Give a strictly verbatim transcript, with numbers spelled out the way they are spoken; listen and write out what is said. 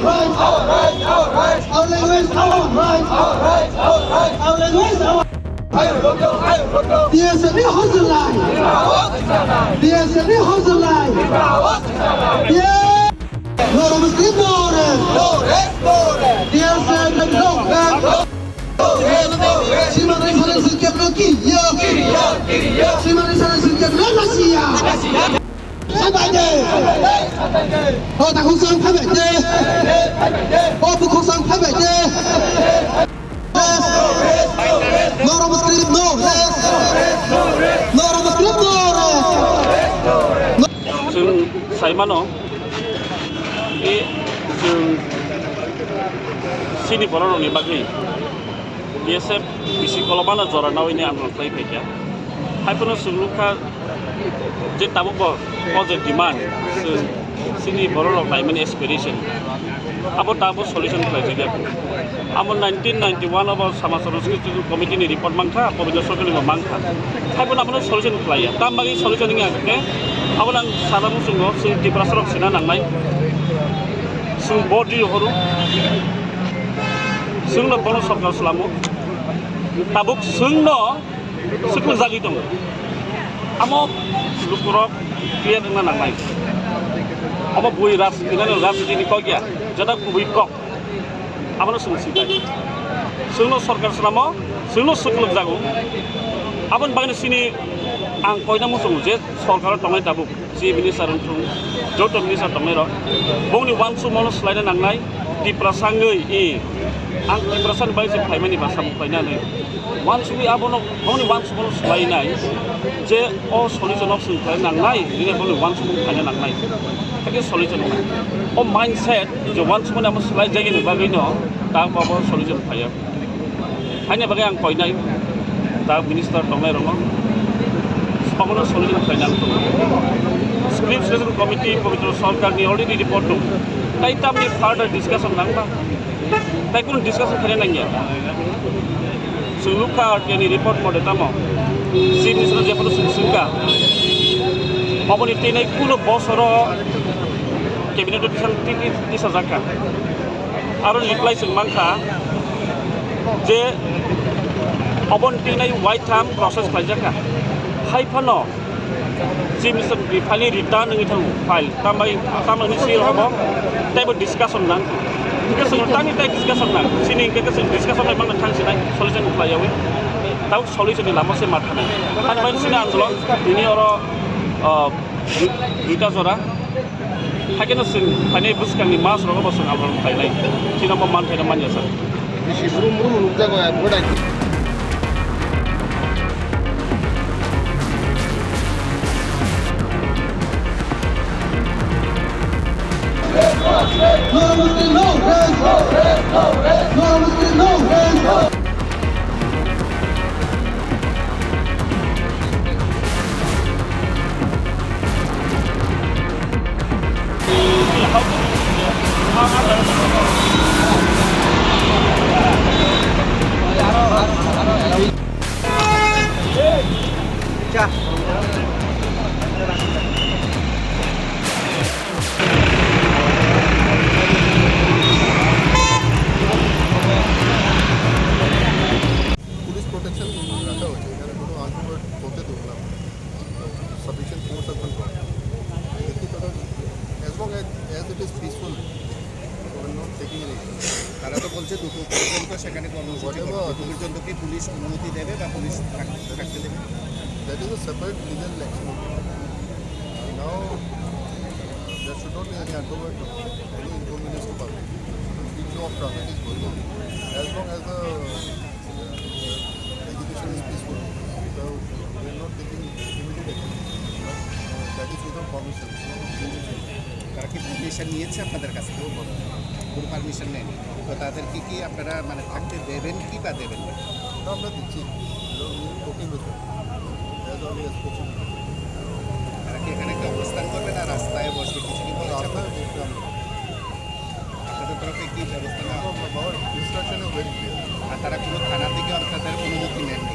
Rights, our rights, our rights. Our language, our rights, our rights, our rights. Our language, our T S F ni hozlai. T S F ni hozlai. Yes. No, no, no, no, no. T S F, no, no. Simani sana singkep no kiya. Simani sana singkep no nasiya. Sabai de. O ta khosong phabai de. O bu khosong phabai de. Norm script no rest. Norm script no rest. Chwng sai mano, e, chwng chini bororokni bagwi B S F bisi kolomano jora nawi ni andolon khlai phaikha. Hai phano chwng nukha je tabuk bo o je demand, chwng chini bororok naimani aspiration, abo tabuk solution khlai jakya. Amo nineteen ninety-one abo Samaj Sanskriti Committee ni report mankha, Pabitra Sarkar ni bo mankha. Hai phano abono solution khlaiya. Tam bagwi solution wngya khe, abo nang sana muchungo chwng Tiprasa rok sina nangnai. Chwng body horo. Chwngno bono sorkar swlamo. Tabuk chwngno swkang jagwi tongo. Amo lukurok clear wngna nangnai. Amo bui rajniti nani rajniti ni kok ya. Jada kubui kok. Abono chwng sitai. Chwngno sorkar swlamo, chwngno swklwk jago. Aboni bagwino chini ang koina muchungo je sorkaro tongnai tabuk. Chief Minister wngthung, joto minister tongnairok, bongni uansukmano swlaina nangnai, Tiprasa wngwi, i, ang Tiprasani bai se phaimani ba samung khlainani. Uansugwi abono, bongni uansukmano swlainai, je o solution option khlaina nangnai, nini bongni uansukmung khlaina nangnai. Hakhe solution wngnai. O mindset, je uansukmani amo swlai jagini bagwino, ta bo solution phaiya. Haini bagwi ang koinai, ta minister tongnai rokno, omono solution khlaina ang tongo. Script Selection Committee, Pabitra Sarkar ni already report dong. Tai tamni further discussion nangba? Tai kunu discussion khaina nangya. Chwng nukha R T I ni report mote tamo. Chief Minister jephuru chwng swngkha. Oboni tini kunu bosoro cabinet o tisang tini tisa jakha. Aro reply chwng mankha je oboni tinai waitham process khlaijak kha. Hai phano Chief Minister ni file return wngwi thango file. Tambai, tamoni siro obo teibo discussion nang. Hingke chwng tangni tai discussion nang. Chini hingke chwng discussion bai mangna thang sinai solution khlai yawi. Tabuk solution ni lama se ma thanai. Hai bai sini andolon tini oro, ah, duita jora. Hakhe no chwng phainai bwskangni mas rogo bo chwng abo khlainai. Chini bo man phaina manya sa. Bisi brum brum nukjago, ah, bodai. Police protection রাখা হয়েছে, এখানে কোনো আনটুয়ার্ড হতে দেবো না। Sufficient force এখন দেখি তারা, as long as, as it is peaceful, we are not taking any action. তারা তো বলছে দুটো পর্যন্ত সেখানে কর্মসূচি হবে। দুটো পর্যন্ত কি পুলিশ অনুমতি দেবে বা পুলিশ থাক-, থাকতে দেবে? That is a separate legal action. Now, there should not be any untoward, any inconvenience to public. Peaceful traffic is going on. As long as the agitation is peaceful, so we are not taking immediate action. But, uh, that is without permission. তারা কি পারমিশন নিয়েছে আপনাদের কাছে? No permission. কোনো পারমিশন নেয়নি। তো তাদেরকে কি আপনারা মানে থাকতে দেবেন কি বা দেবেন না? না, আমরা দিচ্ছি। We are talking with them. As early as possible. তারা কি এখানে কি অবস্থান করবে না রাস্তায় বসবে? কিছু কি বলেছে রাস্তায় আপনাদের? বসবে আমরা। আপনাদের তরফে কি ব্যবস্থা নেওয়া হবে? বাবার ইনস্ট্রাকশন ইজ ভেরি ক্লিয়ার। আর তারা কোনো থানা থেকে আপনাদের অনুমতি নেন না?